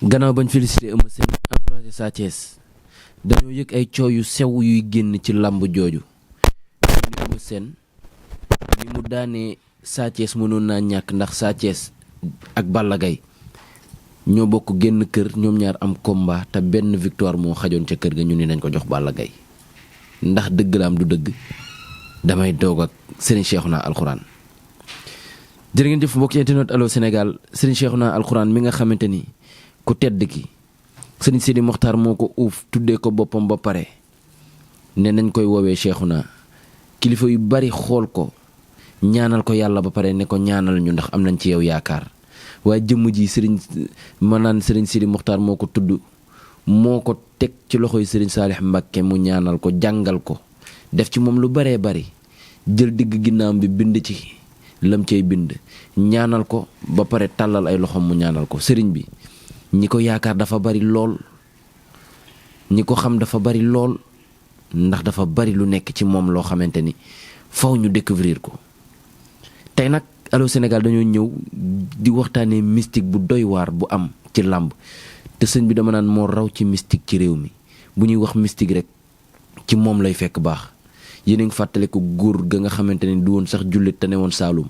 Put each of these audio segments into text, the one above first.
gannaaw bañ félicité Eumeu Sène encouragé Sa Thiès dañoo yëg ay coow yu sew yuy génn ci làmb jooju. ni Eumeu Sène ni mu daanee Sa Thiès mënoon naa ñàkk ndax Sa Thiès ak Balla Gaye ñoo bokk génn kër ñoom ñaar am combat te benn victoire moo xajoon ca kër ga ñu ni nañ ko jox Balla Gaye ndax dëgg la am du dëgg damay doog ak Serigne Cheikhouna Alxuraan. jërë ngeen jëf mbokk internet Allô Sénégal Serigne Cheikhouna Alxuraan mi nga xamante ni ku tedd ki Serigne Sidi Mokhtar moo ko uuf tuddee ko boppam ba pare ne nañ koy woowee Cheikhouna kilifa yu bari xool ko ñaanal ko yàlla ba pare ne ko ñaanal ñu ndax am nañ ci yow yaakaar waaye jëmm ji Serigne ma naan Serigne Sidi Mokhtar moo ko tudd moo ko teg ci loxoy Serigne Saalix Mbakke mu ñaanal ko jàngal ko def ci moom lu baree bari jël digg ginnaam bi bind ci lam cay bind ñaanal ko ba pare tàllal ay loxoom mu ñaanal ko sëriñ bi ñi ko yaakaar dafa bari lool ñi ko xam dafa bari lool ndax dafa bari lu nekk ci moom loo xamante ni faw ñu découvrir ko tey nag Allô Sénégal dañoo ñëw di waxtaanee mystique bu doy waar bu am ci làmb te sëñ bi dama naan moo raw ci mystique ci réew mi bu ñuy wax mystique rek ci moom lay fekk baax yéen a ngi fàttale ko góor ga nga xamante ni du woon sax jullit te ne woon Saalum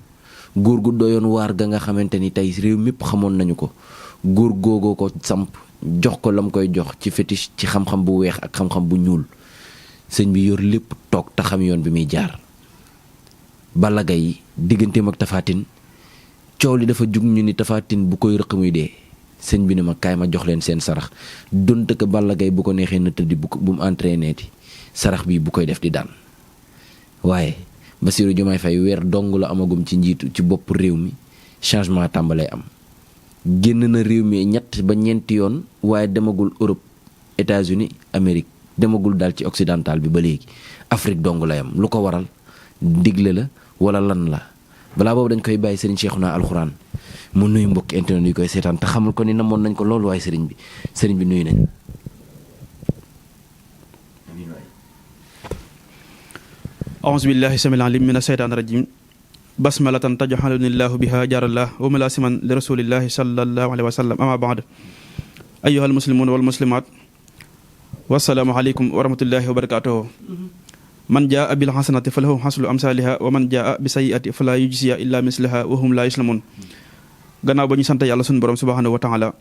góor gu doyoon waar ga nga xamante ni tey réew mépp xamoon nañu ko góor googoo ko samp jox ko lam koy jox ci fétiche ci xam-xam bu weex ak xam-xam bu ñuul sëñ bi yor lépp toog te xam yoon bi muy jaar. Balla Gaye digganteem ak Tapha Tine coow li dafa jug ñu ni Tapha Tine bu koy rëq muy dee sëñ bi ne ma kaay ma jox leen seen sarax donte ko Balla Gaye bu ko neexee na tëddi bu mu entraîné ti sarax bi bu koy def di daan. waaye Bassirou Diomaye Faye weer dong la amagum ci njiitu ci bopp réew mi changement tàmbalee am génn na réew mi ñett ba ñeenti yoon waaye demagul Europe États-Unis Amérique demagul daal ci occidental bi ba léegi Afrique dong la yam lu ko waral digle la wala lan la balaa boobu dañ koy bàyyi Serigne Cheikhouna Alxuraan mu nuyu mbokk internet yu koy seetaan te xamul ko ni namoon nañ ko loolu waaye sëriñ bi nuyu nañ. أعوذ بالله السميع العليم من الشيطان الرجيم بسملة تجعلني الله بها جار الله وملاسما لرسول الله صلى الله عليه وسلم أما بعد أيها المسلمون والمسلمات والسلام عليكم ورحمة الله وبركاته من جاء بالحسنة فله حصل أمثالها ومن جاء بسيئة فلا يجزي إلا مثلها وهم لا يسلمون gannaaw ba ñu sant yàlla suñu borom subhanahu wa taala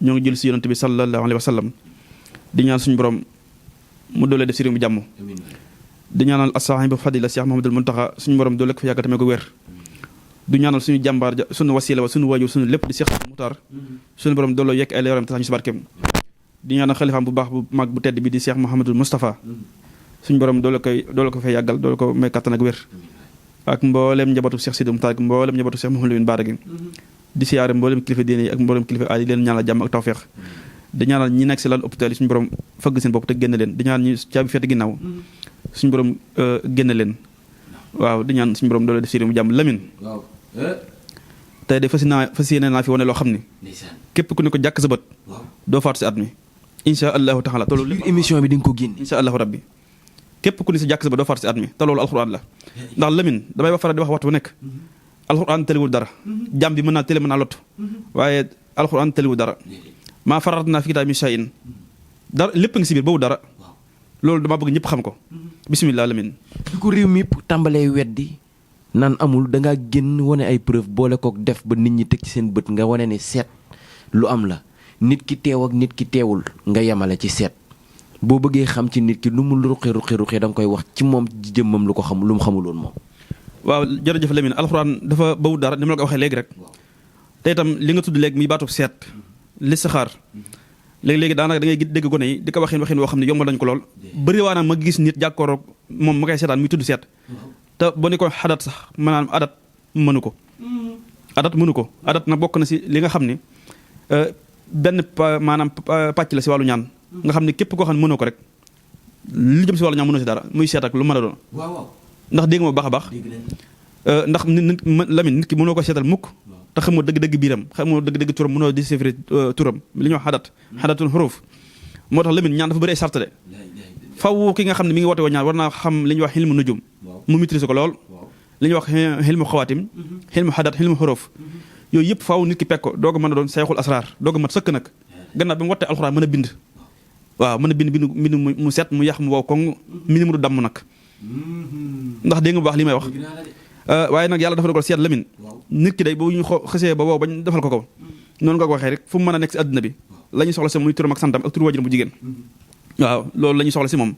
ñoo ngi jël si yonent bi sallallahu alayhi wa sallam di ñaan suñu borom mu doole def si réew mi jàmm di ñaanal as-saahibu fadila Cheikh Mouhamadoul Mountakha suñu borom doole ko fa yàgg tamit ko wér du ñaanal suñu jàmbaar ja suñu wasila wa suñu waajur suñu lépp di Cheikh Mouhtar suñu borom doole yekk ay leeram tax ñu si barkeem di ñaanal xalifaam bu baax bu mag bu tedd bi di Cheikh Mouhamadoul Moustapha suñu borom doole ko fay yàggal doole ko may kattan ak wér ak mboolem njabootu Cheikh Sidi Mouhtar ak mboolem njabootu Cheikh Mouhamadou Lamine Bara gi di siyaare mboolem kilifa diine yi ak mboolem kilifa aada yi leen ñaanal jàmm ak tawfeex di ñaanal ñi nekk si lal hôpital yi suñu borom fëgg seen bopp te génn leen di ñaan ñi caabi fete ginnaaw suñu borom génn leen waaw di ñaan suñu borom doole def si réew mu jàmm Lamine tey de fas yéene naa fi wane loo xam ni képp ku ne ko jàkk sa bët doo faatu si at mi insha allahu taala te loolu émission bi di nga ko génn insha allahu rabbi képp ku ne si jàkk sa bët doo faatu si at mi te loolu alxuraan la ndax Lamine damay wax faral di wax waxtu bu nekk alxuraan tëliwul dara jàmm bi mën naa tële mën naa lott waaye alxuraan tëliwul dara maa farat naa fi kitaab min shay'in dara lépp nga si biir boobu dara loolu dama bëgg ñëpp xam ko bismillah Lamine di ko réew mi yëpp tàmbalee weddi naan amul dangaa génn wane ay preuve boole kook def ba nit ñi teg ci seen bët nga wane ne seet lu am la nit ki teew ak nit ki teewul nga yemale ci seet boo bëggee xam ci nit ki lu mu ruqi da nga koy wax ci moom jëmmam lu ko xam lu mu xamuloon moom waaw jërëjëf Lamine alxuraan dafa bawut dara ni ma la ko waxee léegi rek te itam li nga tudd léegi muy baatub seet listixaar léegi daanaka da ngay dégg gone yi di ko waxin woo xam ne yombal nañu ko lool bëri waa nag ma gis nit jàkkooroog moom ma koy seetaan muy tudd seet te boo ni ko xadat sax maanaam adat mënu ko adat nag bokk na si li nga xam ne benn maanaam pàcc la si wàllu ñaan nga xam ne képp koo xam ne mënoo ko rek lu jëm si wàllu ñaan mënoo si dara muy seet ak lu mën a doon ndax dégg nga ma baax a baax ndax Lamine nit ki mënoo ko seetal mukk te xamoo dëgg-dëgg biiram xamoo dëgg-dëgg turam mënoo déchiffrer turam li ñuy wax xadatul xuruf moo tax Lamine ñaan dafa bëri ay sart de faw ki nga xam ne mi ngi woote woo ñaan war naa xam li ñuy wax xilmu nujum mu maîtriser ko lool li ñuy wax xilmu xawaatim xilmu xadat xilmu xuruf yooyu yëpp faw nit ki pekk ko doog a mën a doon sayxul asraar doog a mat sëkk nag gannaaw bi mu wattee alxuraan mën a bind waaw mën a bind mu set mu yax mu wow koŋ mbind mu du damm nag ndax dégg nga bu baax li may wax waaye nag yàlla dafa dogal seet Lamine nit ki day bu ñu xësee ba wow bañ defal ko noonu nga ko waxee rek fu mu mën a nekk si àdduna bi la ñuy soxla si muy turam ak santam ak turu wajuram bu jigéen waaw loolu la ñuy soxla si moom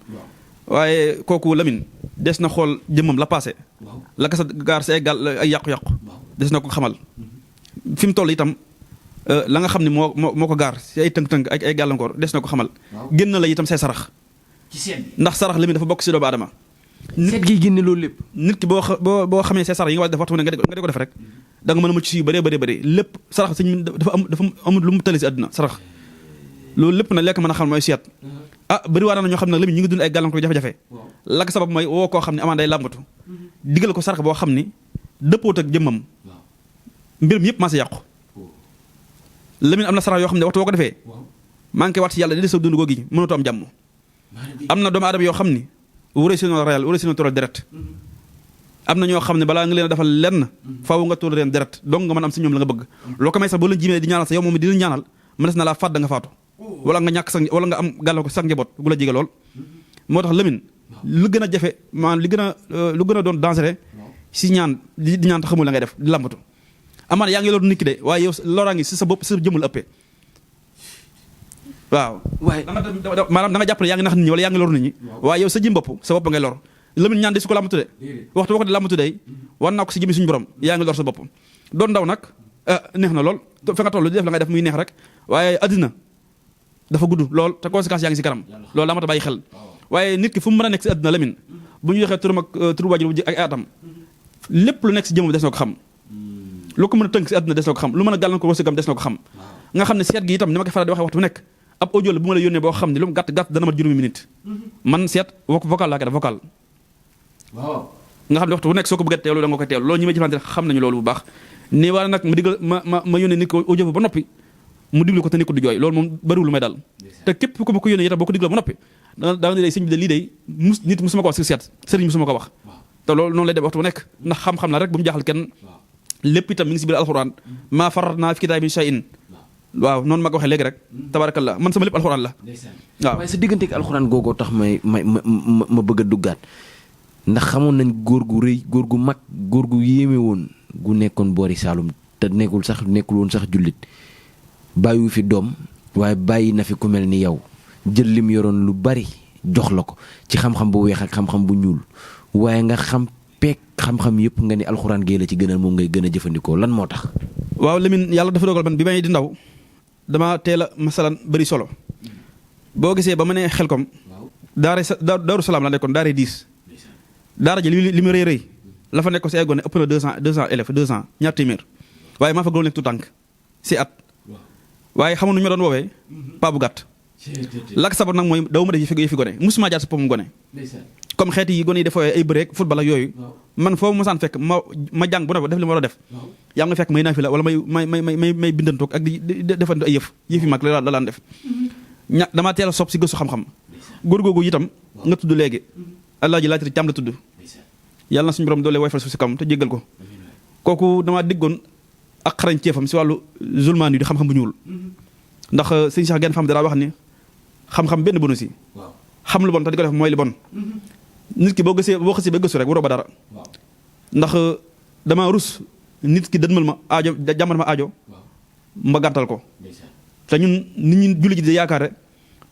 waaye kooku Lamine des na xool jëmmam la passé la ka sa gaar si ay yàqu-yàqu des na ko xamal fi mu toll itam la nga xam ne moo ko gaar si ay tënk-tënk ak ay gàllankoor des na ko xamal génn la itam say sarax ndax sarax Lamine dafa bokk si doomu aadama seet gi génne loolu lépp nit ki boo xamee say sarax yi nga war def waxtu ne nga di ko def rek da nga mën a mucc si yu bëree bëri lépp sarax sëñ dafa amul lu mu tëli si àdduna sarax loolu lépp nag lekk mën a xam mooy seet bëri waa na ñoo xam ne Lamine ñu ngi dund ay gàllankoor jafe-jafe la ko sabab mooy woo koo xam ne amaan day làmbatu digal ko sarax boo xam ni dëppoot ak jëmmam mbirum yëpp maa si yàqu Lamine am na sarax yoo xam ne waxtu woo ko defee maa ngi koy waat si yàlla di sa dund googi mënatoo am jàmm am na doomu aadama yoo xam ni wuré si noonu rayal wuré si noonu toral deret am na ñoo xam ne balaa nga leen a defal lenn faaw nga toll leen deret donc nga mën am si ñoom la nga bëgg loo ko may sax boo leen jimee di ñaanal sa yow moom di leen ñaanal mënees na laa fàdd nga faatu wala nga ñàkk wala nga am gàllankoor ko sax njaboot gu la jige lool moo tax Lamine lu gën a jafe maanaam lu gën a doon dangereux si ñaan di ñaan te xamul la ngay def di làmbatu amaana yaa ngi loolu nit ki de waaye yow loraa ngi si sa bopp si sa jëmul ëppee waaw waaye maanaam da nga jàpp ne yaa ngi nax nit ñi wala yaa ngi lor nit ñi waaye yow sa jëm bopp sa bopp ngay lor Lamine ñaan de su ko làmbatu de waxtu boo ko de làmbatu de war naa ko si jëmi suñu borom yaa ngi lor sa bopp doon ndaw nag neex na lool fa nga toll di def la ngay def muy neex rek waaye addina dafa gudd lool te conséquence yaa ngi si kanam loolu daa mat a bàyyi xel waaye nit ki fu mu mën a nekk si addina Lamine bu ñu waxee turam ak turu waajur ak atam lépp lu nekk si jëmam des na ko xam lu ko mën a tënk si addina des na ko xam lu mën a gàllankoor wërsëgam des na ko xam nga xam ne seet gi itam ni ma ko faral di waxee waxtu bu nekk ab audio la bu ma la yónnee boo xam ne lu mu gàtt dana mat juróomi minute man seet vocal laa koy def vocal waaw nga xam ne waxtu bu nekk soo ko bëggee teewlu da nga koy teewlu loolu ñi may jëfante xam nañu loolu bu baax nii wala nag ma digal ma yónnee nit ko audio ba noppi mu diglu ko te nit ko du jooy loolu moom bëriwul lu may dal te képp ku ma ko yónnee itam boo ko digloo ba noppi daa ne day sëñ bi de lii day nit musuma ko wax si seet sëriñ musuma ko wax te loolu noonu lay dem waxtu bu nekk ndax xam-xam la rek bu mu jaaxal kenn lépp itam mi ngi si biir alxuraan maa farratnaa fi kitaabi min shay'in waaw noonu ma ko waxee léegi rek tabarakallah man sama lépp alxuraan la waaw waaye sa digganteeg alxuraan googoo tax ma bëgg a duggaat ndax xamoon nañ góor gu rëy góor gu mag góor gu yéeme woon gu nekkoon boori Saalum te nekkul woon sax jullit bàyyiwu fi doom waaye bàyyi na fi ku mel ni yow jël lim yoroon lu bari jox la ko ci xam-xam bu weex ak xam-xam bu ñuul waaye nga xam peek xam-xam yëpp nga ni alxuraan gee la ci gënal moom ngay gën a jëfandikoo lan moo tax waaw Lamine yàlla dafa dogal man bi may di ndaw dama teel a masalan bëri solo boo gisee ba ma nee Xelkom Daaru Salaam la nekkoon daara 10 daara ji li mu rëy la fa nekkoon si ay gone ëpp na 200 élèves 200 ñaar téeméer waaye maa fa gënoon nekk tu tànk si at waaye xamoon nu ñu ma doon woowee paa bu gàtt lak sabar nag mooy daw ma def yëfi gone musuma jaar si pommum gone comme xeeti yi gone yi defooyee ay bëreek football ak yooyu man foofu mosaan fekk ma jàng bu ne def li ma war a def yaa nga fekk may naa fi la wala may bindantoog ak di defantu ay yëfi mag la laan def damaa teel a sopp si gëstu xam-xam góor googu itam nga tudd léegi Alaaji Laatiri Caam la tudd yàlla na suñu borom doole way fal suuf si kam te jéggal ko kooku damaa déggoon ak xarañ ceefam si wàllu zulmaan yi di xam-xam bu ñuul ndax sëñ Cheikh genn fam dara wax ni xam-xam benn bonu si xam lu bon te di ko def mooy li bon nit ki boo xësee ba gëstu rek waroo ba dara ndax dama rus nit ki dënmal ma aajo jàmmal ma aajo ma gàntal ko te ñun nit ñi julli ji di yaakaar rek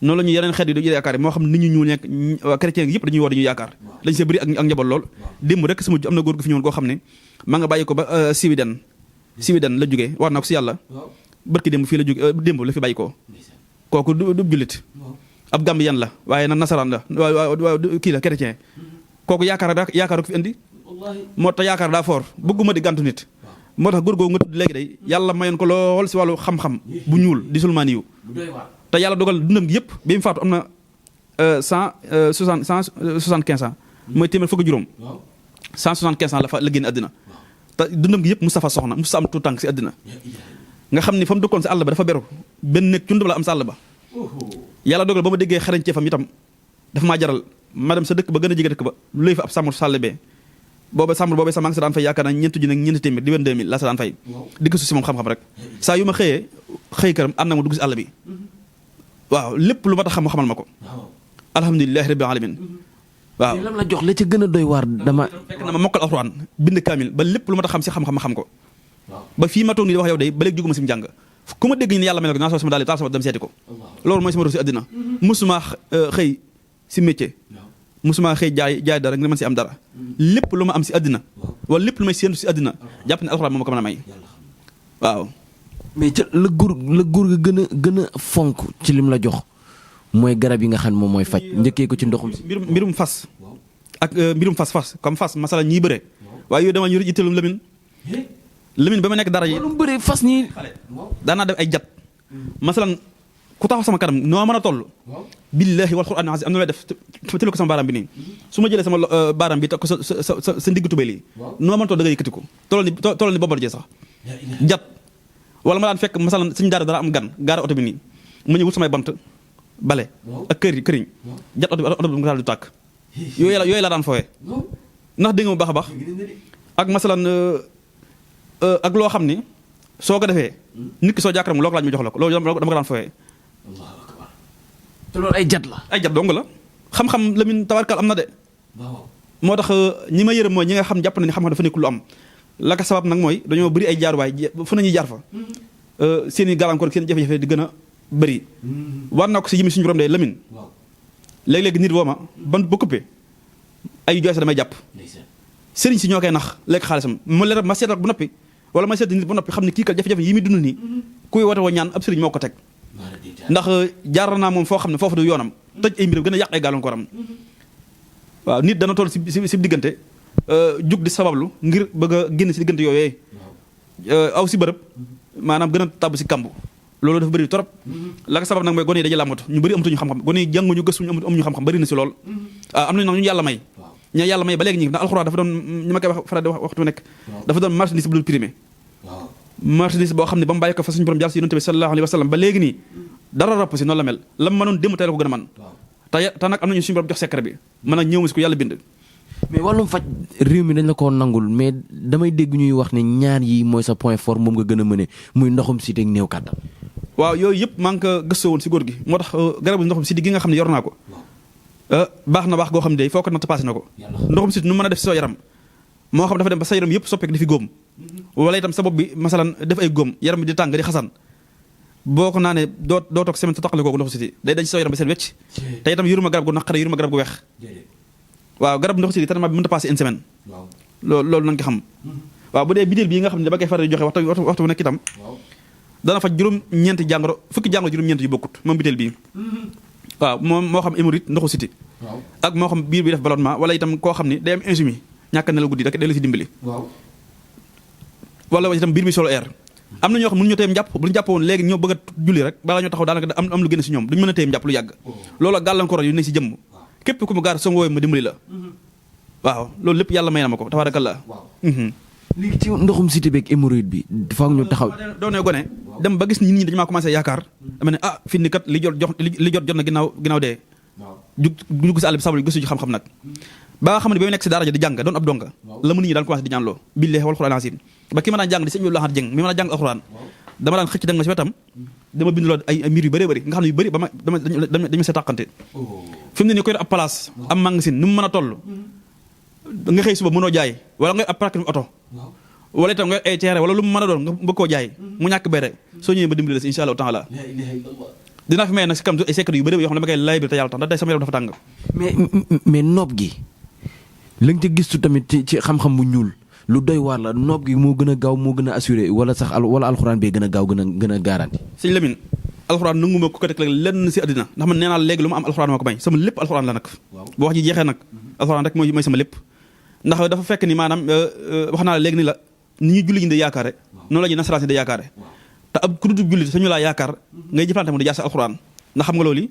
noonu la ñu yeneen xeet yi dañuy yaakaar moo xam nit ñu ñuul nekk chrétien yëpp dañuy woo dañuy yaakaar dañ see bëri ak njaboot lool démb rek sama am na góor gu fi ñëwoon koo xam ne maa nga bàyyi ko ba Sweden la jógee war naa ko si yàlla barki démb fii la jóge démb la fi bàyyi ko kooku du jullit ab Gambien la waaye nag nasaraan la waaw kii la chrétien kooku yaakaar ko fi indi moo tax yaakaar daa foor bëgguma di gàntu nit moo tax góor googu nga tudd léegi day yàlla mayoon ko lool si wàllu xam-xam bu ñuul di sulmaani yu te yàlla dogal dundam gi yëpp bi mu faatu am na 175 ans mooy téeméer fukk juróom 175 ans la génn àddina te dundam gi yëpp Moustapha soxna Moustapha am tout tànk si àddina nga xam ni fa mu dëkkoon si àll ba dafa beru benn nekk cundub la am si àll ba yàlla dogal ba ma déggee xarañ ceefam itam dafa maa jaral ma dem sa dëkk ba gën a jege dëkk ba luy fa ab sàmm sàll bee booba sàmm boobee sa maa ngi sa daan fay yaakaar naa ñeenti junni ak ñeenti téeméer di 22 000 la sa daan fay di gëstu si moom xam-xam rek saa yu ma xëyee xëy këram ànd na ma dugg si àll bi waaw lépp lu ma tax xam xamal ma ko alhamdulilahi rabbil alamin waaw lam la jox la ca gën a doy waar dama fekk na ma mokkal alxuraan bind kaamil ba lépp lu ma tax xam si xam-xam ma xam ko ba fii ma toog nii di wax yow day ba léegi jóguma si mu jàng ku ma dégg ñu ne yàlla mel ko naa soo sama daal taal sama dem seeti ko loolu mooy sama rosi àddina musuma xëy si métier musuma xëy jaay dara nga mën si am dara lépp lu ma am si àddina wala lépp lu may séentu si àddina jàpp ne alxuraan moo ma ko mën a may waaw mais ca la góor ga gën a fonk ci lim la jox mooy garab yi nga xam ne moom mooy faj njëkkee ko ci ndoxum si mbirum fas ak mbirum fas comme fas masala ñiy bëre waaye yooyu dama ñu itteelum Lamine ba ma nekk dara yi lu bëre fas ñi daanaa def ay jat masalan ku taxaw sama kanam noo mën a toll billahi wal qur'an azim am na lay def tële ko sama baaraam bi nii su ma jëlee sama baaraam bi teg ko sa ndigg tubéy lii noo mën a toll da ngay yëkkati ko tollal ni Bombardier sax jat wala ma daan fekk masalan suñu dara am gan gaara oto bi nii ma ñëw wut samay bant bale ak këriñ jat oto bi mu daal di tàkk yooyu laa daan fooyee ndax dégg nga mu baax a baax ak masalan ak loo xam ni soo ko defee nit ki soo jàkkaram loo ko laaj mu jox la ko loolu dama ko daan fooyee te loolu ay jat la ay jat dong la xam-xam Lamine tabarkal am na de moo tax ñi ma yërëm mooy ñi nga xam jàpp na ni xam-xam dafa nekk lu am la ko sabab nag mooy dañoo bëri ay jaaruwaay fu nañuy jaar fa seen i gàllankoor seen jafe-jafe di gën a bëri war naa ko si yimi suñu borom de Lamine léeg-léegi nit woo ma ban ba coupé ay jooy sa damay jàpp sëriñ si ñoo koy nax lekk xaalisam ma leer ma seetal bu noppi wala ma seet nit bu noppi xam ne kii kat jafe-jafe yi muy dund nii kuy woote woo ñaan ab sëriñ moo ko teg ndax jaar naa moom foo xam ne foofu du yoonam tëj ay mbiram gën a yàq ay gàllankooram waaw nit dana toll si diggante jug di sabablu ngir bëgg a génn si diggante yooyee aw si bërëb maanaam gën a tàbb si kamb loolu dafa bëri trop la ko sabab nag mooy gone yi dañuy làmbatu ñu bëri amatuñu xam-xam gone yi jànguñu gëstuñu amuñu xam-xam bëri na si lool waaw am nañu nag ñu yàlla may ña yàlla may ba léegi ñi ndax alxuraan dafa doon ñu ma koy wax faral di wax waxtu nekk dafa doon marchandise bu dul primé marchandise boo xam ne ba mu bàyyi ko fa suñu borom jàll si yonent bi sallallahu alayhi wa sallam ba léegi nii dara rapp si noonu la mel la mu mënoon démb tey la ko gën a man te nag am nañu suñu borom jox secret bi mën a ñëw si ko yàlla bind mais wàllum faj réew mi dañ la koo nangul mais damay dégg ñuy wax ne ñaar yi mooy sa point fort moom nga gën a mëne muy ndoxum siti ak néew kàttan waaw yooyu yëpp maa ngi ko gëstoo woon si góor gi moo tax garabu ndoxum siti gi nga xam ne yor naa ko baax na baax goo xam ne day foo ko natt passé na ko ndoxum siti nu mën a def si sa yaram moo xam dafa dem ba sa yaram yëpp soppeeku di fi góom wala itam sa bopp bi masalan def ay góom yaram bi di tàng di xasan boo ko naanee doo toog semaine sa taqale kooku ndoxum siti day dañ si sa yaram ba seen wecc te itam yuruma garab gu naqare yuruma garab gu weex waaw garab ndoxum siti traitement bi mënut a passé une semaine loolu nañ ko xam waaw bu dee bidéel bii nga xam ne dama koy faral di joxe waxtu bu nekk itam dana faj juróom-ñeenti jàngoro fukki jàngoro juróom-ñeent yu bokkut moom bidéel bii waaw moom moo xam hémorroïde ndoxu siti ak moo xam biir bi def ballonnement wala itam koo xam ne day am insomnie ñàkk nelaw guddi rek day la si dimbali wala itam biir bi solo air am na ñoo xam mënu ñu téyem jàpp bu ñu jàpp woon léegi ñoo bëgg a julli rek balaa ñoo taxaw daanaka am lu génn si ñoom duñu mën a téyem jàpp lu yàgg loolu ak gàllankoor yu nekk si jëmm képp ku mu gaar soo woowee ma dimbali la waaw loolu lépp yàlla may na ma ko tabarakallah léegi ci ndoxum siti beeg hémorroïde bi foog ñu taxaw doonee gone dem ba gis nit ñi dañu maa commencé yaakaar dama ne fi ni kat li jot na ginnaaw dee jug si àll bi sabal gëstu ji xam-xam nag ba nga xam ne ba mu nekk si daara ja di jàng doon ab donga la ma nit ñi daan commencé di ñaanloo billahi wal qur'an azim ba ki ma daan jàng di sëñ bi laxaat jëng mi ma daan jàng alxuraan dama daan xëcc dem ma si wetam dama bind loo ay mbir yu bëree bëri nga xam ne yu bëri ba ma dañu see tàqante fi mu ne nii koy ab place am magasin nu mu mën a toll nga xëy suba mënoo jaay wala nga ab parking oto wala itam nga ay teere wala lu mu mën a doon nga bëgg koo jaay mu ñàkk bere soo ñëwee ba dimbali la si insha allahu taala dinaa fi may nag si kam ay secret yu bëri yoo xam ne dama koy laaj bi te yàlla tax ndax tey sama yaram dafa tàng mais noob gi la nga ca gistu tamit ci xam-xam bu ñuul lu doy waar la noob gi moo gën a gaaw moo gën a assuré wala sax wala alxuraan bee gën a gaaw gën a garanti sëñ Lamine alxuraan nangu ma ko teg lenn si àddina ndax man nee naa léegi lu ma am alxuraan moo ko may sama lépp alxuraan la nag boo wax ji jeexee nag alxuraan rek mooy sama lépp ndax dafa fekk ni maanaam wax naa la léegi ni la ni ñuy julli ñi de yaakaare noonu la ñuy nasaraan si de yaakaare te ab ku dul julli sañu laa yaakaar ngay jëflante mu di jaar sa alxuraan ndax xam nga loolu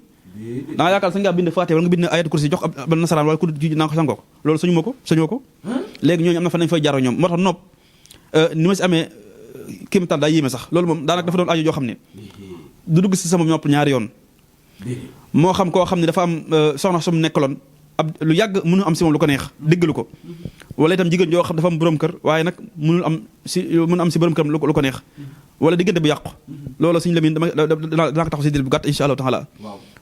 da nga yaakaar sañ ngaa bind faate wala nga bind ayatul kursi jox ab nasaraan wala ku dul ji naa ko sangoo ko loolu sañoo ko léegi ñooñu am na fa nañ fay jaaroo ñoom moo tax nopp ni ma si amee kéemtaan daa yéeme sax loolu moom daanaka dafa doon aajo joo xam ne du dugg si sama nopp ñaari yoon moo xam koo xam ne dafa am soxna sum nekkaloon ab lu yàgg mënu am si moom lu ko neex déggalu ko wala itam jigéen joo xam dafa am borom kër waaye nag mënu am si borom kër lu ko neex wala diggante bu yàqu loolu suñu Lamine danaa ko taxaw si dir bu gàtt insha allahu taala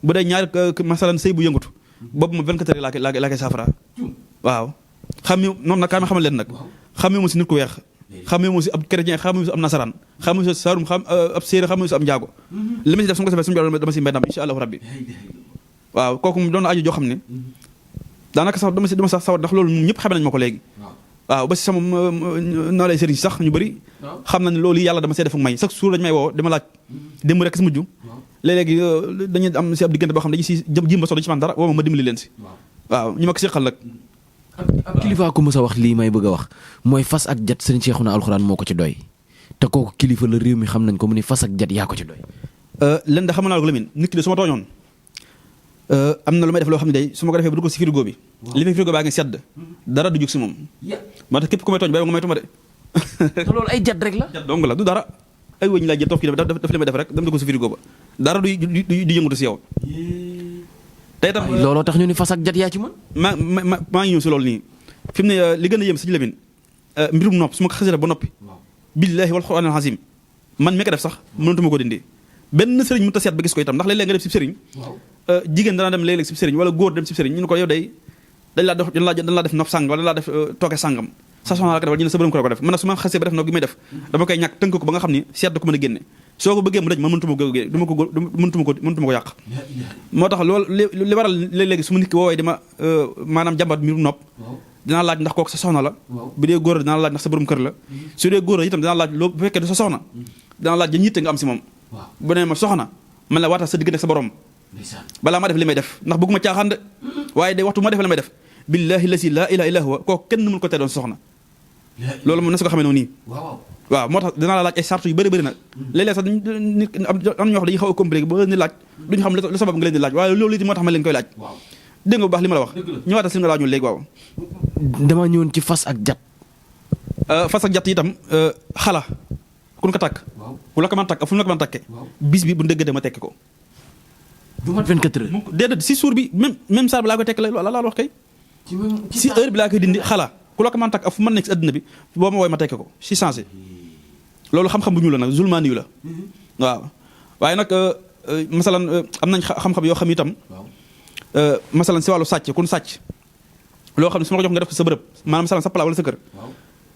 bu dee ñaari masalan sëy bu yëngatu boobu moom 24 heures laa koy saafara waaw xam noonu nag kaa ma xamal leen nag xamee mu si nit ku weex xamee mu si ab chrétien xamee mu si ab nasaraan xamee mu si saarum ab séeréer xamee mu si ab njaago li ma si def su ma ko defee suñu dama si mbay ndam insha allahu rabbi waaw kooku mu doon aju joo xam ne daanaka sax dama sax sawat ndax loolu moom ñëpp xamee nañu ma ko léegi waaw ba si sama noo lay sëriñ sax ñu bëri xam na ne loolu yàlla dama see def ak may chaque jour dañu may woo dama laaj démb rek si mujj léeg-léegi dañuy am si ab diggante boo xam ne dañu si jimba so dañu si man dara woo ma dimbali leen si waaw ñu ma ko seqal nag ab kilifa ko mës a wax lii may bëgg a wax mooy fas ak jat sëriñ Cheikhouna alxuraan moo ko ci doy te kooku kilifa la réew mi xam nañ ko mu ni fas ak jat yaa ko ci doy len da xam naa ko Lamine nit ki de su ma tooñoon am na lu may def loo xam ne day su ma ko defee bu dugg si frigo bi li fi frigo baa ngi sedd dara du jug si moom moo tax képp ku may tooñ bay nga may tuma de te loolu ay jat rek la jat dong la du dara ay wëñ laa jël toog kii daf li may def rek dem dugg si frigo ba dara du yëngatu si yow tey tam looloo tax ñu ni fas ak jat yaa ci mën maa ngi ñëw si loolu nii fi mu ne li gën a yëm sëñ Lamine mbirum nopp su ma ko xasee ba noppi billaahi wal qur'aanil aziim man mi ko def sax mënatuma ko dindi benn sëriñ mu ta seet ba gis ko itam ndax léeg-léeg nga def si sëriñ jigéen dana dem léeg-léeg si sëriñ wala góor dem si sëriñ ñu ne ko yow day dañ laa def nopp sàng wala dañ laa def tooke sàngam sa soxna la ko defal ñu ne sa borom ko def man nag su ma xasee ba def nopp gi may def dama koy ñàkk tënk ko ba nga xam ni seet da ko mën a génne soo ko bëggee mu daj man mënutuma ko yàq moo tax loolu li waral léeg-léegi su ma nit ki woowee dama maanaam jàmbat mbirum nopp dinaa laaj ndax kooku sa soxna la bu dee góor dinaa laaj ndax sa borom kër la su dee góor itam dinaa laaj loo bu fekkee du sa soxna dinaa laaj jën yitte nga am si moom bu nee ma soxna man la waatal sa diggante ak sa borom balaa ma def li may def ndax bëgguma caaxaan de waaye de waxtu ma def la may def billahi lasi laa ilaha illa huwa kooku kenn mënu ko tee doon sa soxna loolu moom na sa ko xamee noonu nii waaw moo tax dinaa la laaj ay sartu yu bëri bëri nag léeg-léeg sax nit am ñoo xam dañuy xaw a compliqué ba leen di laaj duñu xam lu sabab nga leen di laaj waaye loolu it moo tax ma leen koy laaj dégg nga bu baax li ma la wax ñëwaata si li nga laaj ñu léegi waaw dama ñëwoon ci fas ak jat fas ak jat itam xala kun ko takk ku la ko mën takk fu mu la ko mën takke bis bi bu ndëggate ma tekki ko du mat 24 heures déedéet si suur bi même saar bi laa koy tekk la laa wax kay si heure bi laa koy dindi xala ku la ko mën takk ak fu mën nekk si adduna bi boo ma wooy ma tekke ko si changé loolu xam-xam bu ñu la nag zulmaani yu la waaw waaye nag masalan am nañ xam-xam yoo xam itam masalan si wàllu sàcc kun sàcc loo xam ne su ma ko jox nga def ko sa bërëb maanaam masalan sa pala wala sa kër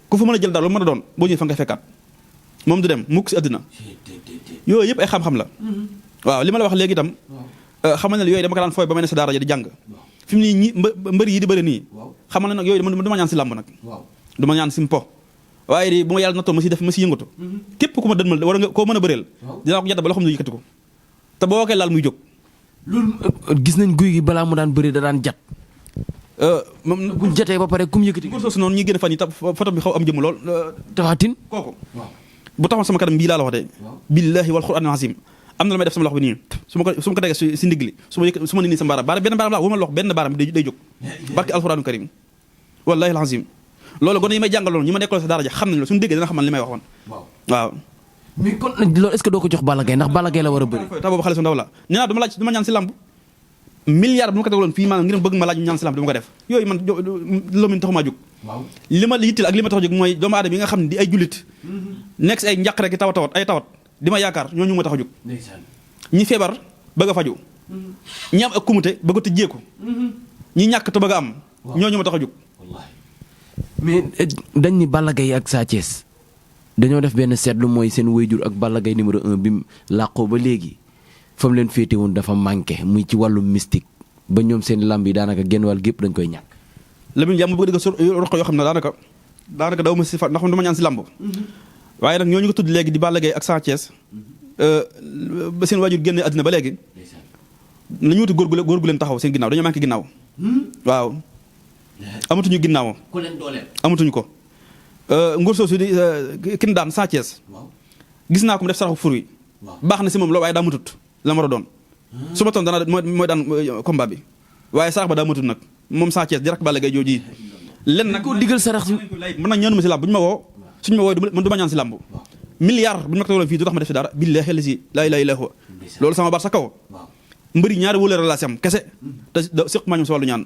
ku fa mën a jël daal lu mën a doon boo ñëwee fa nga fekkaat moom du dem mukk si àddina yooyu yëpp ay xam-xam la waaw li ma la wax léegi itam xamal ne yooyu dama ko daan fooy ba may ne sa daara ja di jàng fi mu nii ñi mbër yi di bëri nii xamal ne nag yooyu du ma ñaan si làmb nag du ma ñaan si mpo waaye di bu ma yàlla nattoo ma si def ma si yëngatu képp ku ma dënmal war nga koo mën a bëreel dinaa ko yedd ba loo xam ne yëkkati ko te boo koy laal muy jóg loolu gis nañ guy gi balaa mu daan bëri da daan jat moom bu jatee ba pare kum yëkkati góor soosu noonu ñuy gën a fan yi ta photo bi xaw am jëmm lool taxatin kooku bu taxoon sama kanam bii laa la wax de billahi wal qur'an azim am na la may def sama loxo bi nii su ma ko tegee si ndigg li su ma ni nii sama baaraam benn baaraam laa wama lox benn baaraam day jóg barke alquranu karim wallahi alazim loolu gone yi may jàngal loolu ñi ma nekkoon sa daara ja xam nañ la suñu déggee dina xamal li may waxoon waaw mais kon loolu est-ce que doo ko jox Balla Gaye ndax Balla Gaye la war a bëri ta boobu xale su ndaw la nee naa du ma laaj du ma ñaan si lamb milliard bu ma ko tegaloon fii maanaam ngir bëgg ma laaj ñaan si lamb du ma ko def yooyu man loolu taxumaa jóg li ma yittil ak li ma tax jóg mooy doomu aadama yi nga xam ne di ay jullit nekk si ay njàq rek tawat ay tawat di ma yaakaar ñooñu ma tax a jóg ñi feebar bëgg a faju ñi am ak kumute bëgg a tëjjeeku ñi ñàkk te bëgg a am ñooñu ma tax a jóg mais dañ ni Balla Gaye ak Sa Thiès dañoo def benn seetlu mooy seen wayjur ak Balla Gaye numéro 1 bi mu làqoo ba léegi fa mu leen féete woon dafa manqué muy ci wàllu mystique ba ñoom seen lamb yi daanaka genn wàll gépp dañ koy ñàkk Lamine jàmm bëgg dëgg roq yoo xam ne daanaka daw ma si fa ndax du ma ñaan si lamb waaye nag ñooñu ko tudd léegi di Balla Gaye ak Sa Thiès ba seen waajur génne àddina ba léegi nañu wuti góor gu leen taxaw seen ginnaaw dañoo manqué ginnaaw waaw amatuñu ginnaaw ku leen dooleel amatuñu ko nguur soosu di kin daan Sa Thiès gis naa ko mu def saraxu fur wi baax na si moom loolu waaye daa matut la ma doon su ma toon dana mooy daan combat bi waaye sarax ba daa matut nag moom Sa Thiès di rak Balla Gaye jooji len nag ko digal sarax mën nag ñaanuma si làmb bu ñu ma woo suñu ma woo man du ma ñaan si làmb milliard bu ñu ma ko tegaloon fii du tax ma def si dara billahi lazi laa ilaaha illaa huwa loolu sama baat sa kaw mbëri ñaari wóoleel la si am kese te séq maa ñoom si wàllu ñaan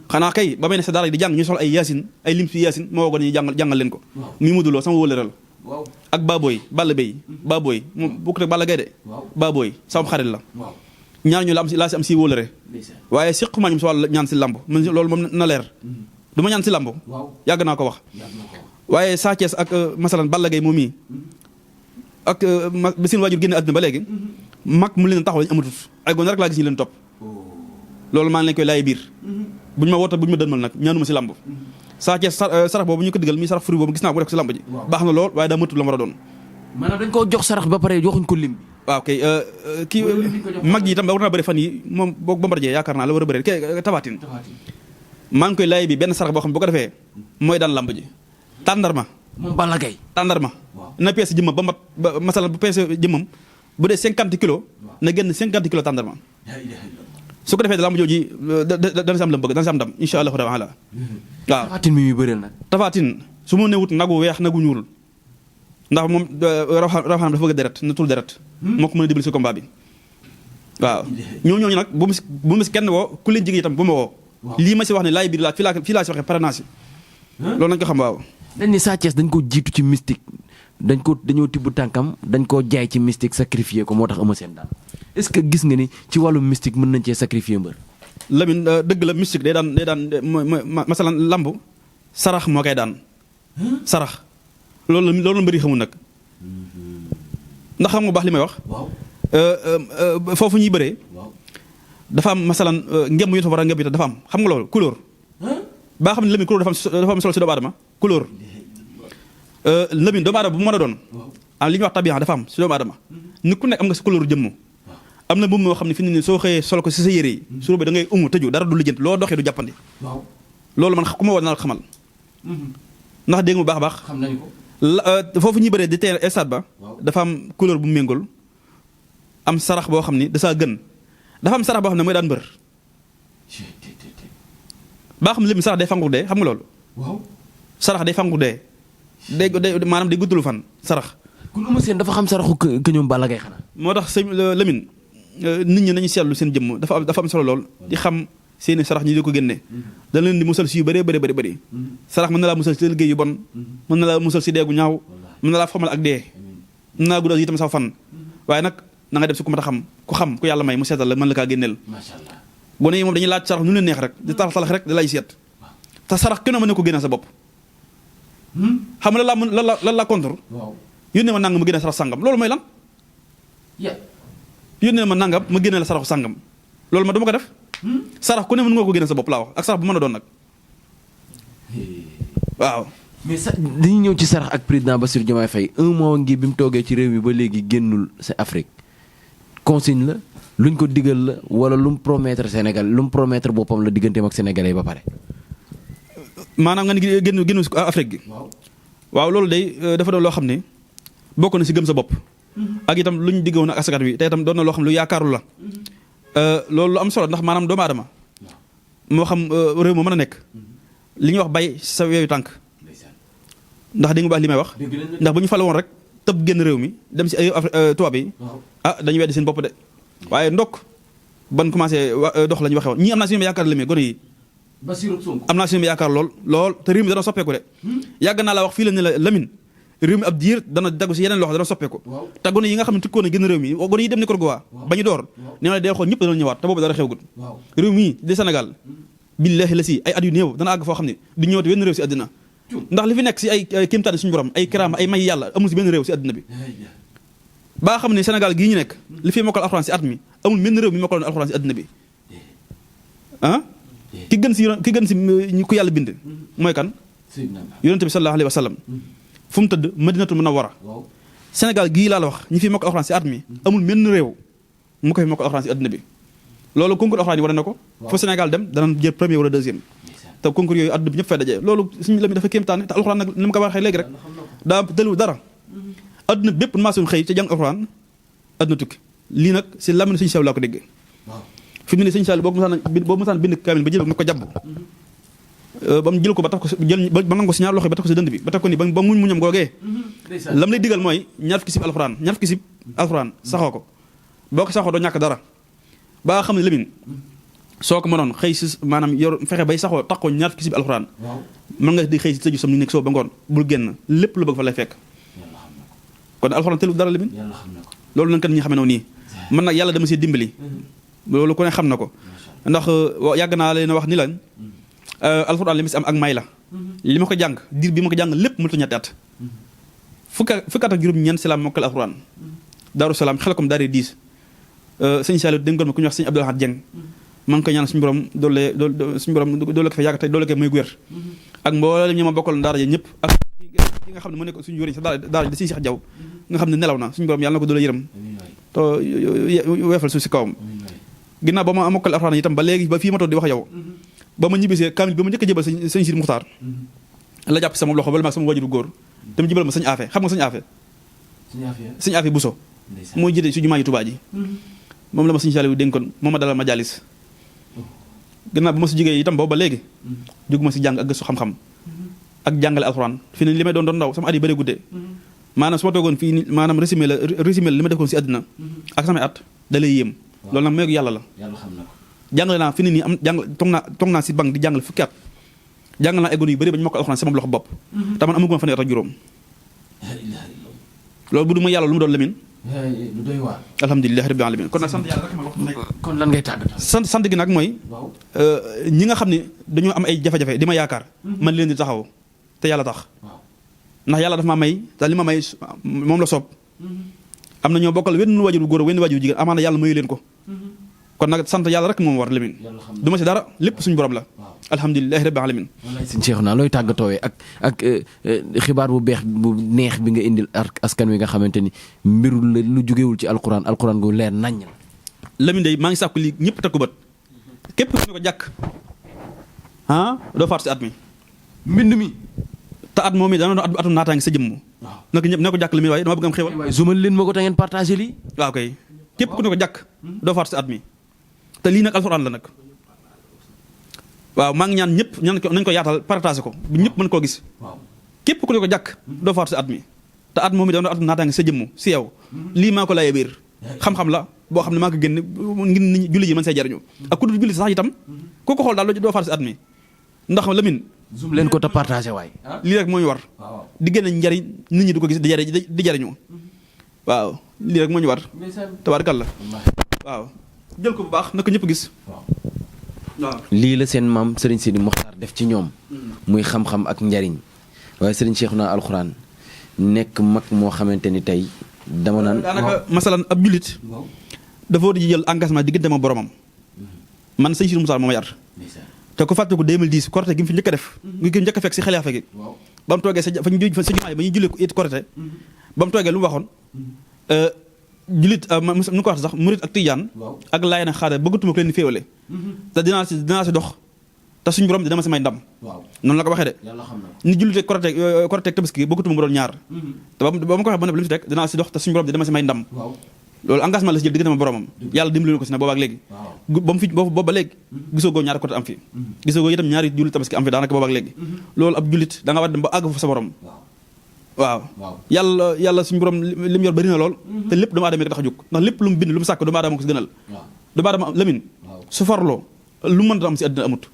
xanaa kay ba may ne sa daara di jàng ñu soxla ay yaasin ay lim si yaasin ma woo ko ni jàngal leen ko mi muduloo sama wóoleel la waaw ak Baboy Balla Bey Baboy moom bokkut ak Balla Gaye de waaw Baboy sama xarit la waaw ñaar ñu la am si laa si am si wóolare ndeysaan waaye siquma ñum si wàllu ñaan si lamb man loolu moom na leer du ma ñaan si lamb waaw yàgg naa ko wax yàgg na ko waaye Sa Thiès ak masalan Balla Gaye moom mii ak ba seen waajur génne àdduna ba léegi mag mu leen taxaw lañu amatut ay gone rek laa gis ñu leen topp loolu maa ngi leen koy laay biir bu ñu ma woota bu ñu ma dënmal nag ñaanuma si lamb Sa Thiès sarax boobu ñu ko digal mi sarax furi boobu gis naa ko def si lamb ji baax na lool waaye daa matut la war a doon maanaam dañ koo jox sarax ba pare joxuñ ko lim bi waaw kay kii mag yi itam war naa bëri fan yi moom boog Bombardier yaakaar naa la war a bëri ke Tafatine maa ngi koy laay bi benn sarax boo xam ne bu ko defee mooy daan lamb ji tàndarma moom Balla Gaye tàndarma na peese jëmmam ba mat ba masalan bu peese jëmmam bu dee 50 kilos na génn 50 kilos tàndarma su ko defee lamb jooji dana si am lam bëgg dana si am ndam insha allahu taala waaw Tafatine mi muy bëreel nag Tafatine su ma newut nagu weex nagu ñuul ndax moom rawaxaanam dafa bëgg deret na tul deret moo ko mën a dimbali si combat bi waaw ñooñu nag bu mu si kenn woo ku leen jege itam bu ma woo lii ma si wax ne laay biir laa fii laa si waxee pare naa si loolu nañ ko xam waaw dañ ni Sa Thiès dañ ko jiitu ci mystique dañoo tibb tànkam dañ koo jaay ci mystique sacrifier ko moo tax Eumeu Sène daal est-ce que gis nga ni ci wàllu mystique mën nañ cee sacrifier mbër Lamine dëgg la mystique day daan mooy masalan lamb sarax moo koy daan sarax loolu la mbëri xamul nag ndax xam nga baax li may wax foofu ñuy bëree dafa am masalan ngem yu fa war a ngem yi dafa am xam nga loolu couleur baa xam ne Lamine couleur dafa am solo si doomu aadama couleur Lamine doomu aadama bu mu mën a doon am li ñuy wax tabian dafa am si doomu aadama nit ku nekk am nga si couleur jëmm am na bu moo xam ne fi ne nii soo xëyee sol ko si sa yére yi suur bi da ngay tëju dara du lijjanti loo doxee du jàppandi loolu man ku ma war naa la xamal ndax dégg nga bu baax a baax xam nañu ko foofu ñuy bëree di teel stade ba dafa am couleur bu méngol am sarax boo xam ni dasaa gën dafa am sarax boo xam ne mooy daan mbër baa xam ne léegi sarax day fangu dee xam nga loolu sarax day fangu dee day maanaam day guddulu fan sarax kon Eumeu Sène dafa xam saraxu que ñoom Balla Gaye xanaa moo tax sëñ Lamine nit ñi nañu seetlu seen jëmm dafa am solo lool di xam seeni sarax ñi di ko génne da leen di musal si yu bëree bëri sarax mën na laa musal si liggéey yu bon mën na laa musal si deegu ñaaw mën na laa xomal ak dee mën na laa guddal itam sax fan waaye nag na nga dem si ku mat a xam ku yàlla may mu seetal la mën la kaa génneel gone yi moom dañuy laaj sarax nu leen neex rek di talax rek da lay seet te sarax kenn mën na ko génne sa bopp xam nga lan la contre yónnee ma nangam ma génne sarax sàngam loolu mooy lan yónnee ma nangam ma génne la saraxu sàngam loolu ma dama ko def sarax ku ne mën nga ko génne sa bopp laa wax ak sarax bu mën a doon nag waaw mais dañuy ñëw ci sarax ak président Bassirou Diomaye Faye un mois ngi bi mu toogee ci réew mi ba léegi génnul sa Afrique consigne la luñ ko digal la wala lu mu promettre Sénégal lu mu promettre boppam la digganteem ak sénégalais yi ba pare maanaam nga ni génn si Afrique gi waaw loolu day dafa doon loo xam ne bokk na si gëm sa bopp ak itam luñ diggoon ak askan wi te itam doon na loo xam ne lu yaakaaru la loolu lu am solo ndax maanaam doomu aadama moo xam réew moo mën a nekk li ñuy wax bay sa weeyu tànk ndax di nga baax li may wax ndax bu ñu fale woon rek tëb génn réew mi dem si ay tubaab yi dañuy weddi seen bopp de waaye ndokk ban commencé dox la ñu waxee woon ñii am naa si ñoom yaakaar la gone yi am naa si ñoom yaakaar lool te réew mi dana soppeeku de yàgg naa la wax fii la ne la Lamine réew mi ab diir dana dagu si yeneen loxo dana soppeeku te gone yi nga xam ne tukkoon a génn réew mi gone yi dem ni Nicaragua ba ñu door nee na day xool ñëpp dana ñëwaat te boobu dara xewgul réew mii di Sénégal billahi la si ay at yu néew dana àgg foo xam ne du ñëwati benn réew si àddina ndax li fi nekk si ay kéemtaani suñu borom ay kiraama ay may yàlla amul si benn réew si àddina bi baa xam ne Sénégal gii ñu nekk li fi mokkal alxuraan si at mi amul benn réew mi mokkal alxuraan si àddina bi ki gën si ku yàlla bind mooy kan yonente bi sallallahu alayhi wa sallam fu mu tëdd Madinatul Munawwara Sénégal gii laa la wax ñi fi mokkal alxuraan si at mi amul benn réew mu ko fi mokkal alxuraan si àddina bi loolu concours alxuraan yi war na ko foo Sénégal dem danañ jël premier wala deuxième te concours yooyu àdduna bi ñëpp fay dajee loolu suñu la mi dafa kéemtaane te alxuraan nag ni ma ko waxee léegi rek daa tëlu dara àdduna bépp maa suñu xëy ca jàng alxuraan àdduna tukki lii nag si lamine suñu sew laa ko déggee fi mu ne sëñ Sall boo mosaan bind kaamil ba jël ko jàpp ba mu jël ko ba tax ko jël ba nangu ko si ñaar loxo ba tax ko si dënd bi ba tax ko ni ba muñ muñam googee lam lay digal mooy ñaar fukki sib alxuraan saxoo ko boo ko saxoo doo ñàkk dara ba xam ne Lamine soo ko mënoon xëy si maanaam yor fexe bay saxoo tax ko ñaar fukki sib alxuraan mën nga di xëy si tëju sam ni nekk soo ba ngoon bul génn lépp lu bëgg fa lay fekk kon alxuraan tëlu dara limin loolu nag kan ñi xamee noonu nii man nag yàlla dama see dimbali loolu ku ne xam na ko ndax yàgg naa leen wax ni lan alxuraan li mu si am ak may la li ma ko jàng diir bi ma ko jàng lépp mënatu ñetti at fukki at ak juróom-ñeent si la mokkal alxuraan Daaru Salaam xel kom daaree 10 sëñ Saliou dénkoon ma ku ñuy wax sëñ Abdou Lahad Dieng maa ngi koy ñaan suñu borom doole ko fa yàgg tey doole ko may gu wér ak mboolem ñi ma bokkal daara ji ñëpp ak ki nga xam ne mu nekk suñu juriñ sa daara ji di Sëñ Cheikh Diaw nga xam ne nelaw na suñu borom yàlla na ko doole yërëm te weefal suuf si kawam ginnaaw ba ma mokkal alxuraan itam ba léegi ba fii ma toog di wax yow ba ma ñibbisee kaamil ba ma njëkk a jébal sëñ Sidi Muxtaar la jàpp sama loxo bala maag sama wajuru góor te mu jébal ma sëñ Afe xam nga sëñ Afe sëñ Afe Bousso mooy jiite su jumaa ji Tuubaa ji moom la ma sëñ Saliou dénkoon moom ma dalal ma jaalis gannaaw ba ma si jógee itam boobu ba léegi jóguma si jàng ak gëstu xam-xam ak jàngale alxuraan fi ne li may doon ndaw sama at yi bëri guddee maanaam su ma toogoon fii ni maanaam résumé la li ma defoon si àddina ak samay at da lay yéem loolu nag meegu yàlla la jàngale naa fi ne nii am toog naa si bank di jàngale fukki at jàngal naa eggoon yu bëri ba ñu mokkal alxuraan sama loxo bopp te man amaguma fanweer ak juróom loolu bu du ma yàlla lu mu doon lemin lu doy waar. alhamdulilah rabbil alamin kon nag sant yàlla rek ma wax kon lan ngay tàggatoo. sant gi nag mooy ñi nga xam ne dañoo am ay jafe-jafe di ma yaakaar man leen di taxaw te yàlla tax ndax yàlla dafa ma may te li ma may moom la soob am na ñoo bokkal wenn waajur góor wenn waajur jigéen amaana yàlla mayu leen ko kon nag sant yàlla rek moom war lemin du ma si dara lépp suñu borom la alhamdulilah rabbil alamin sëñ Cheikhouna looy tàggatoowee ak xibaar bu beex bu neex bi nga indil askan wi nga xamante ni mbirul la lu jógewul ci alquran gu leer naññ la Lamine day maa ngi sàkku li ñëpp takku bët képp ku ne ko jàkk doo faatu si at mi mbind mi te at moom i dana doon atum naataangi sa jëmm naka ñëpp ne ko jàkk Lamine waaye dama bëgg am xéwal waaye zumal leen ma ko te ngeen partagé lii waaw kay képp ku ne ko jàkk doo faatu si at mi te lii nag alxuraan la nag waaw maa ngi ñaan ñëpp nañ ko yaatal partagé ko bu ñëpp mën koo gis képp ku ne ko jàkk doo faatu si at mi te at moom i dana doon atum naataangi sa jëmm si yow lii maa ko layee biir xam-xam la boo xam ne maa ko génn ngir nit julli ji mën see jariñu ak ku dul julli sax itam ku ko xool daal doo faatu si at mi ndax Lamine zoom leen ko te partagé waay lii rek moo ñu war di génne njariñ nit ñi du ko gis di jariñu waaw lii rek moo ñu war tabaarkalla waaw jël ko bu baax na ko ñëpp gis waaw lii la seen maam Serigne Sidi Mokhtar def ci ñoom muy xam-xam ak njariñ waaye Serigne Cheikhouna alxuraan nekk mag moo xamante ni tey dama naan daanaka masalan ab jullit dafa war di jël engagement diggante ma boromam man sëñ Sidi Mokhtar moo ma yar te ko fàtte ko 2010 korité gi mu fi njëkk a def ngi ko njëkk a fekk si xilaafa gi ba mu toogee sa jumaa yi ba ñuy jullee ko it korité ba mu toogee lu mu waxoon jullit nu ko wax sax murit ak tijaan ak laay na xaada bëggatuma ko leen di féewale te dinaa si dox te suñu borom dina ma si may ndam noonu la ko waxee de ni jullite korité ak tabaski bëggatuma mu doon ñaar te ba ma ko waxee ba ne lu mu fi teg dinaa si dox te suñu borom dina ma si may ndam loolu engagement la si jël diggante ma boromam yàlla dimbali ko si ne boobaak léegi ba mu fi boobu ba léegi gisoo goo ñaari côté am fi gisoo goo itam ñaari jullit tabaski am fi daanaka boobaak léegi loolu ab jullit da nga war dem ba àgg foofu sa borom waaw yàlla suñu borom li mu yor bëri na lool te lépp doomu aadama ko tax a jóg ndax lépp lu mu bind lu mu sàkk doomu aadama ko si gënal doomu aadama Lamine su farloo lu mu mën a am si àddina amut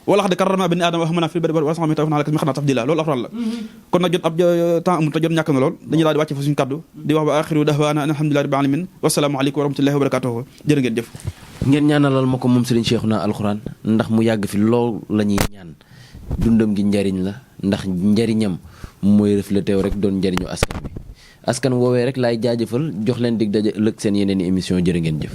wala xam ne karramnaa banii aadama wa hamalnaahum fil barri wal bahri wa razaqnaahum tafdiilaa loolu alxuraan la kon nag jot ab temps amul te jot ñàkk na lool dañuy daal di wàcce fa suñu kaddu di wax ba axiru dahwaana alhamdulillaahi rabbil aalamiin wassalaamu aleykum wa rahmatullaahi wa barakaatuh jërë ngeen jëf ngeen ñaanalal ma ko moom Serigne Cheikhouna alxuraan ndax mu yàgg fi lool la ñuy ñaan dundam gi njariñ la ndax njariñam mooy reflété rek doon njariñu askan woowee rek laay jaajëfal jox leen dig daje ëllëg seen yeneen i émission jërë ngeen jëf